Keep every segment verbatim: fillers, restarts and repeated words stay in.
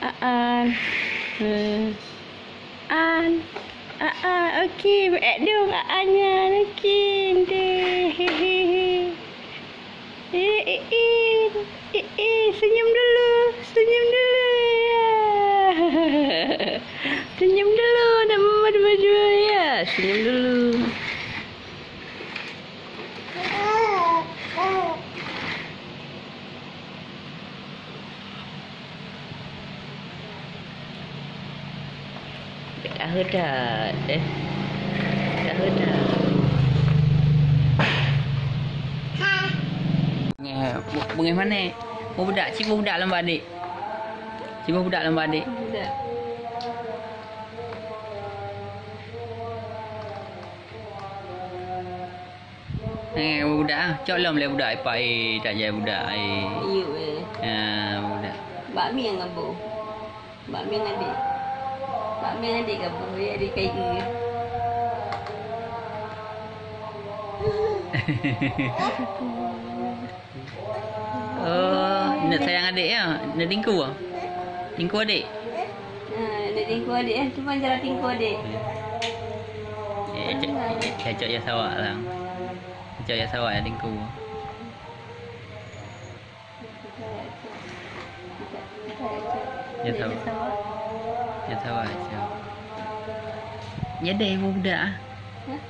Aan. Hmm. Aan. Aan. Okey, beuet dong Aan nyan. Okey, deh. Hehehe. Eh, eh, eh. Eh, eh, senyum dulu. Senyum dulu. Ya. Senyum dulu. Nak mama dua-dua, ya. Senyum dulu. Tahu tak, eh? Tahu tak? Bungeh, bu-, bungeh manéh. Mau budak, ciboh budak lambak adik. Ciboh budak lambak adik. Budak. Eh, budak ah, cok lom lé budak ipak, eh, tak jai budak, eh. Iyup, eh. Ha, budak. Bak mi nyang gaboh. Bak mi nyang adek. Bak mi nyang adek gaboh, eh, adek kai. Oh, nak sayang adik ya? Nak tingku? Tingku adik? Ha, nak tingku adik, eh. Cuba cara tingku adik. Eh, cok, eh, cok ya sawak lah. Cok ya sawak ya tingku. Ya sawak. Ya sawak, ya sawak. Ya deh, ibu budak ah. Hah?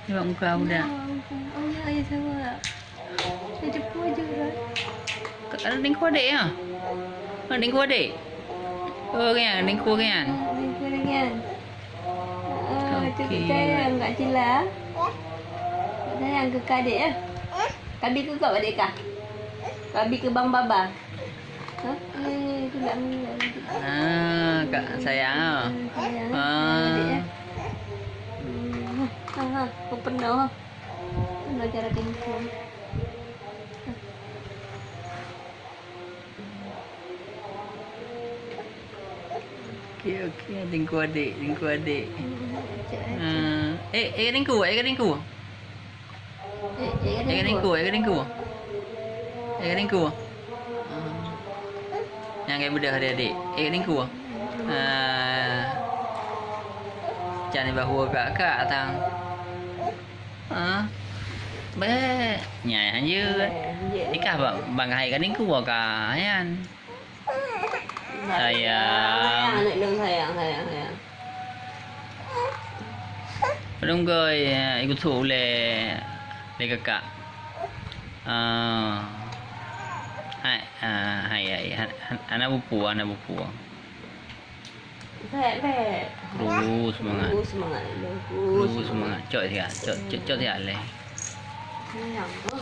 Tengok muka budak. Oh, ya, ya sawak. Ada tingku adik ya? Oh, tingku adik. Oh, kan, tingku kan. Tingku kan. Ah, tu kita yang kat Cila. Kita yang ke adik ya. Kabi ke kau adik kah? Kabi ke bang baba. Hah? Eh, tu nak meninggal. Ah, kak sayang ah. Sayang. Ah. Adik ya. Hmm, ha, ha, aku pernah. Belajar tingkung. Okey, okey, tingkung adik, tingkung adik. Ah, eh, eh, tingkung, eh, tingkung. Eh, eh, tingkung, eh, tingkung. Eh, tingkung. Ah. Nyang kai beudôh adik-adik. Eh, tingkung. Ah. Jangan bahu kakak tang. Ah. Bèk. Nyai hanjeuet. Ikah bang, bang hai ka ningku ka nyan. Sayang. Sayang, aneuk lôn sayang, sayang, sayang. Padum goi, eh, ikut su lé, lé kakak. Ah. Hai, ah, hai, hai, han-, han-, hana bupu, hana bupu. Bèk, bèk. Kru, semangat. Kru, semangat dulu. Kru, semangat. Cok siat, cok, cok, cok siat lé. Sayang tu.